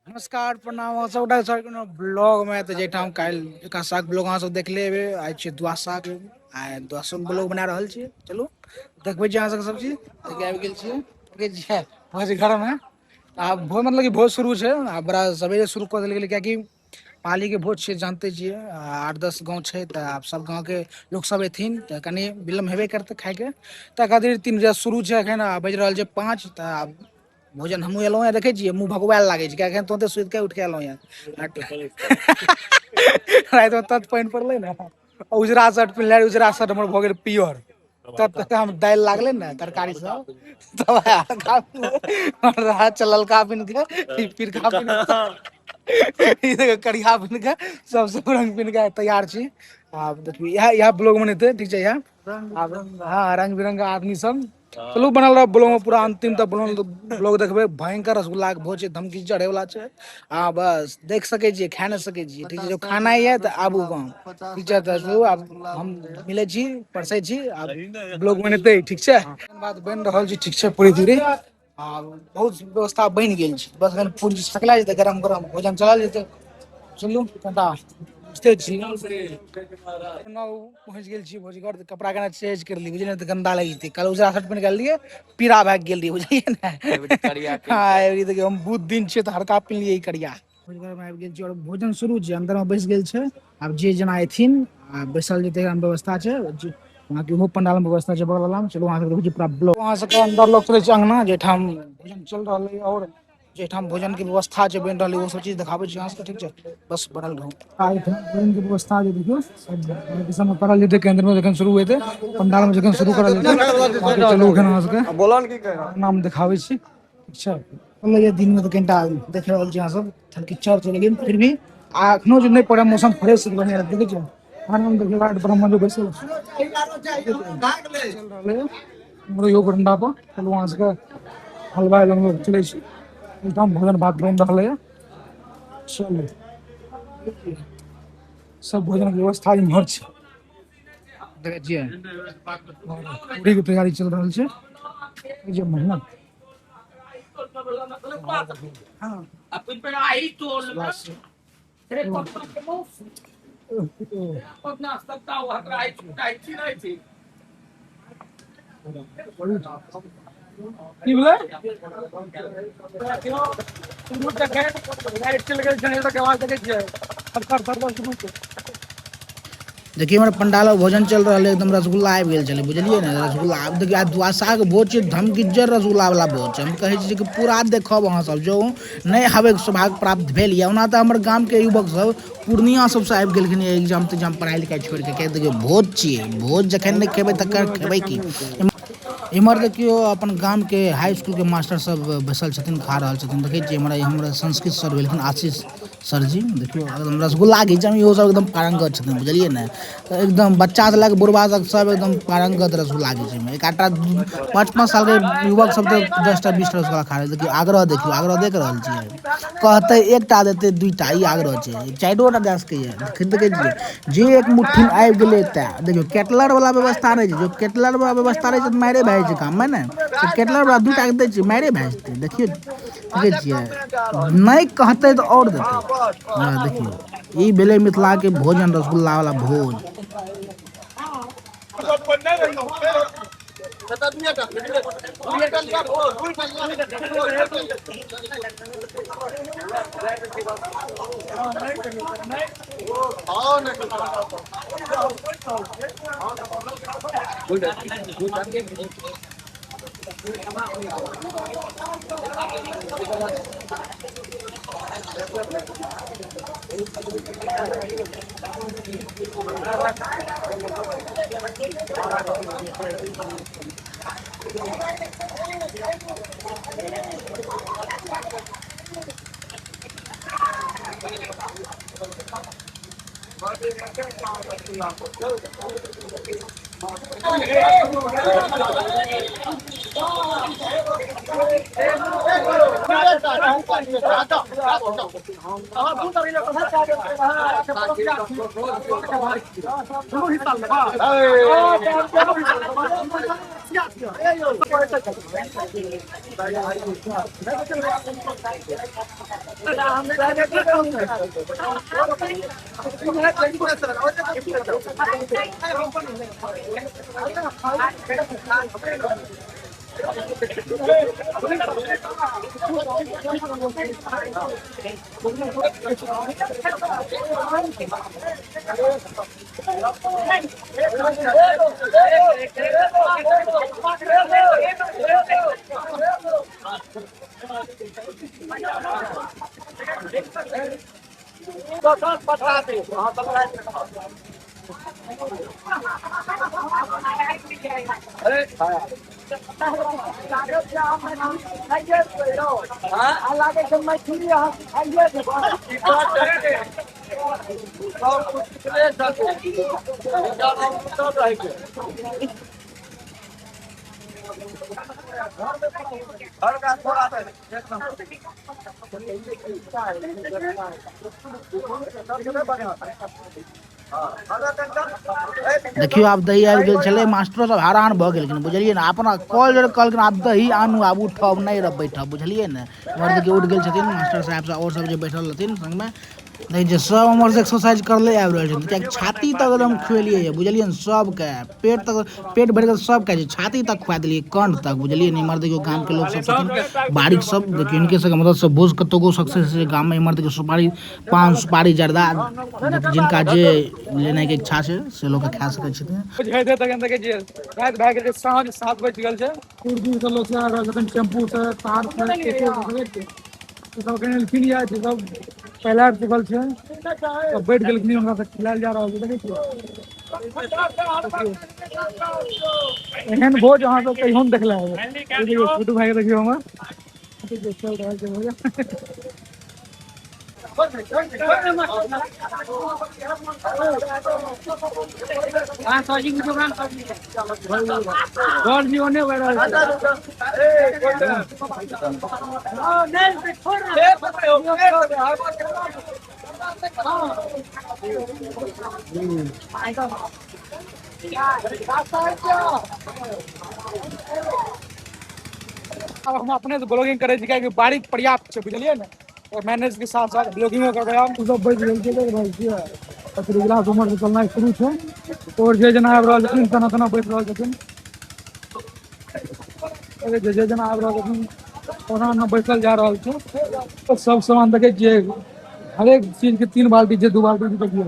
नमस्कार प्रणाम अहाँ सबटा सर कोनो ब्लॉग में तऽ जाहिठाम काल्हि एकादशाक ब्लॉग अहाँ सब देखले हेबै। आइ छियै द्वादशाक, आइ द्वादशोके ब्लॉग बना रहल छियै। चलू देखबै छी अहाँ सबके सब चीज। देखियौ आबि गेल छियै, देखै छियै भोज घरमे। आब भोज मतलब कि भोज शुरू छै, आ बड़ा सवेरे शुरू कऽ देल गेलै, किएकि पालीके भोज छियै, जानते छियै 8-10 गाँव छै, तऽ आब सब गाँवके लोक सब एथिन तऽ कनि विलम्ब हेबे करतै खाइके। तकर खातिर 3 बजे शुरू छै एखन, आ बाजि रहल छै 5। तऽ आब भोजन हमहूँ एलहुँ हँ, देखै छियै मुँह भगवायल लागै छै, किएकि एखन तुरन्ते सुति कऽ उठि कऽ एलहुँ हँ। रातिमे तत पानि पड़लै ने, उजरा शर्ट पिन्हले, उजरा शर्ट हमर भऽ गेल पियर, तब तक हम दालि लागलै ने तरकारी सब, तब हल्का ललका पिन्ह के, ई पिरका पिन्ह के, ई देखियौ करिया पिन्ह के, सब सब रंग पिन्ह के तैयार छी। आब देखियौ इएह इएह ब्लॉग बनेतै, ठीक छै? इएह आब हाँ रंग बिरंग के आदमी सब। चलू बनल रह ब्लॉग में पूरा अंतिम तक ब्लॉग ब्लॉग देखबै। भयंकर रसगुल्ला के भोज छै, धमकी चढ़े वाला छै। आ बस देख सकै छियै, खा नहि सकै छियै, ठीक छै? जो खाना यऽ तऽ आबू गाँव, ठीक छै? तऽ चलू आब हम मिलै छी, परसै छी, आब ब्लॉग बनेतै, ठीक छै? बात बनि रहल छै, ठीक छै? पूरी धीरे आ बहुत व्यवस्था बनि गेल छै, बस एखन पूरी सकला जेतै, गरम गरम भोजन चलल जेतै। चलू कनिटा बुझते छी, पहुँच गेल छी भोजघर। कपड़ा केना चेंज कर ली, बुझलियै? तऽ गन्दा लागि जेतै। कल उजरा शर्ट पहिन के लिए पीरा भागि गेल रहियै, बुझलियै ने? हाँ, एबरी देखियौ हम बुध दिन छियै तऽ हरका पिन्हलियै ई करिया। भोजघर मे आबि गेल छी और भोजन शुरू छै, अंदर मे बैस गेल छै। आब जे जेना एथिन आ बैसल जेतै, एहन व्यवस्था छै। वहाँ ओहो पंडाल मे व्यवस्था छै बगल वाला मे। चलू वहाँ से देखै छी पूरा ब्लॉग। वहाँ से अंदर लोग चलै छै अंगना, जाहिठाम भोजन चल रहल है और जाहिठाम भोजन के व्यवस्था छै बनि रहल है, ओ सब चीज देखाबै छी अहाँ सबके, ठीक छै? बस बनल रहू। भोजन के व्यवस्था जे देखियौ सब समय करल जेतै केंद्र में जखन शुरू हेतै, पंडाल में जखन शुरू करल जेतै। चलू एखन अहाँ सबके नाम देखाबै छी, ठीक छै? ये दिन में तऽ कनिटा देख रहल छी अहाँ सब थलकिच्चर छै, लेकिन फिर भी आ एखनो जे नहि पड़े, मौसम फ्रेश बढ़िया देखै छियै। आराम देखियौ, ब्राह्मण जो बैसल चल रहलै हमरो इहो बरंडा पर। चलू अहाँ सबके हलवाइ लग चलै छी, एकदम भोजन भात बनि रहलै। चलू सब भोजन के व्यवस्था इम्हर छै, देखै छियै। पूरी के तैयारी चल रहल छै। जे मेहनत की भेलै? लाइट चलि गेल छै, के आवाज देखै छियै, खर खर खर शुरू छै। देखिए हमर पंडाल में भोजन चल रहल है, एकदम रसगुल्ला आबि गेल छलै, बुझलियै ने? रसगुल्ला आब देखियौ, आब द्वादशाके भोज छै, धमगिज्जर रसगुल्ला वाला भोज छै। हम कहै छी कि पूरा देखब अहाँ सब, जो नहि आबैके सौभाग्य प्राप्त भेल यऽ। ओना तऽ हमर गामके युवक सब पूर्णिया सबसँ आबि गेलखिन एग्जाम तेग्जाम पढ़ाइ लिखाइ छोड़िके, किएक देखियौ भोज छियै, भोज जखन नहि खेबै तखन खेबै की? इम्हर देखियौ अपन गाम के हाई स्कूल के मास्टर सब बैसल छथिन, खा रहल छथिन। देखै छियै हमरा हमरा संस्कृत सर भेलखिन आशीष सर जी। देखियौ एकदम रसगुल्ला घीचमे इहो सब एकदम पारंगत छथिन, बुझलियै ने। तऽ एकदम बच्चा से लए कऽ बुढ़बा तक सब एकदम पारंगत रसगुल्ला घीचैमे। एक आधटा 5-5 साल के युवक सब तऽ 10टा 20टा रसगुल्ला खा रहल। देखियौ आग्रह, देखियौ आग्रह देख रहल छियै, कहतै एकटा देतै 2टा, ई आग्रह छै। 4टा दए सकैए। देखै छियै जे एक मुट्ठीमे आबि गेलै तऽ देखियौ केटलर वाला व्यवस्था रहै छै। जो केटलर वाला व्यवस्था रहै छै तऽ मारे भए जाइ छै काममे ने। तऽ केटलर वाला 2टा के दै छै, मारे भए जेतै। देखियौ देखै छियै नहि कहतै तऽ आओर देतै। हँ देखियौ ई भेलै मिथिलाके भोजन, रसगुल्ला वाला भोज। देखियौ आब दही आबि गेल छलै। मास्टरो सब हैरान भऽ गेलखिन, बुझलियै ने। अपना कॉल जोड़ कहलखिन आब दही आनू, आब उठब नहि रह बैठब, बुझलियै ने। इम्हर देखियौ उठि गेल छथिन मास्टर साहेब सब और सब जे बैठल रहथिन संगमे। देखै छियै सब उम्हर से एक्सरसाइज करले आबि रहल छथिन, कियाकि छाती तक एकदम खुएलियै यऽ, बुझलियै ने। सबके पेट तक, पेट भरि कऽ सब खाइ छै, छाती तक खुआ देलियै, कंठ तक, बुझलियै ने। इम्हर देखियौ गामके लोक सब छथिन, बारीक सब देखियौ हिनके सबके मदद से भोज कतौको सक्सेस छै गाममे। इम्हर देखियौ सुपारी, पान सुपारी जर्दा, जिनका जे लेनाइके इच्छा छै से लोक खा सकै छथिन। तखन देखै छियै राति भए गेल छै, साँझ 7 बजि गेल छै। दूर दूर से लोक सब आबि रहल छथिन, टेम्पू से, कार से, सब एलखिन या सब पहले आबि चुकल छै, सब बैठ गेलखिन, हुनका सब खिलायल जा रहल छै। देखै छियै एहन भोज अहाँ सब कहियो नहि देखले हेबै। देखियौ छोटू भाई के, देखियौ हमर चल रहल छै भोज। घर जी ओने बढ़ रहल छै। आब हम अपने से ब्लॉगिंग करै छी, कियाकि बारिक पर्याप्त छै, बुझलियै ने। और मैनेज के साथ साथ ब्लॉगिंगो करबै। हम सब बचि गेल छै, देख रहल छियै। गिलास उम्हर से चलनाइ शुरू छै और जे जेना आबि रहल छथिन तेना तेना बैठ रहल छथिन। जे जे जेना आबि रहल छथिन ओना ओना बैसल जा रहल छै। सब सामान देखै छियै, हरेक चीज के 3 बाल्टी छै, 2 बाल्टी देखियौ,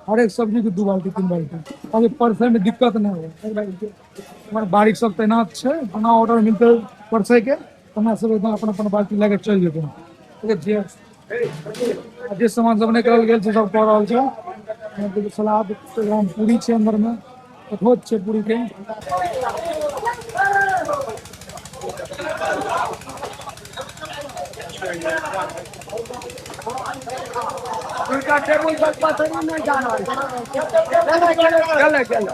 हरेक सब्जी के 2 बाल्टी 3 बाल्टी, ताकि परसै में दिक्कत नहि हो। हमर बारीक सब तैनात छै, जेना ऑर्डर मिलतै परसै के तेना सब एकदम अपन अपन बाल्टी लए के चलि जेतै। देखै छियै जे सामान सब नहि करल गेल छै सब कऽ रहल छै। सलाद एकदम पूरी छै, अंदर में कठोत छै पूरी के। टेबुल पर पसंद नहीं जाना चलो चलो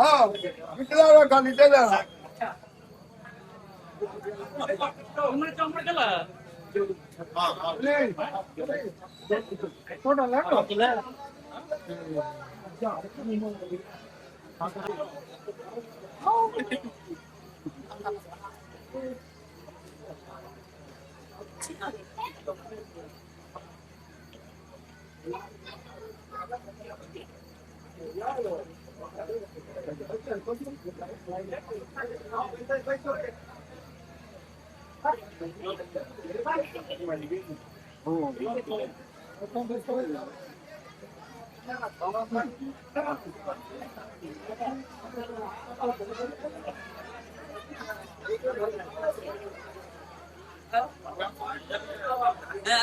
हाँ निकला खाली चला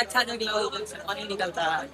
अच्छा जगह पानी निकलता है।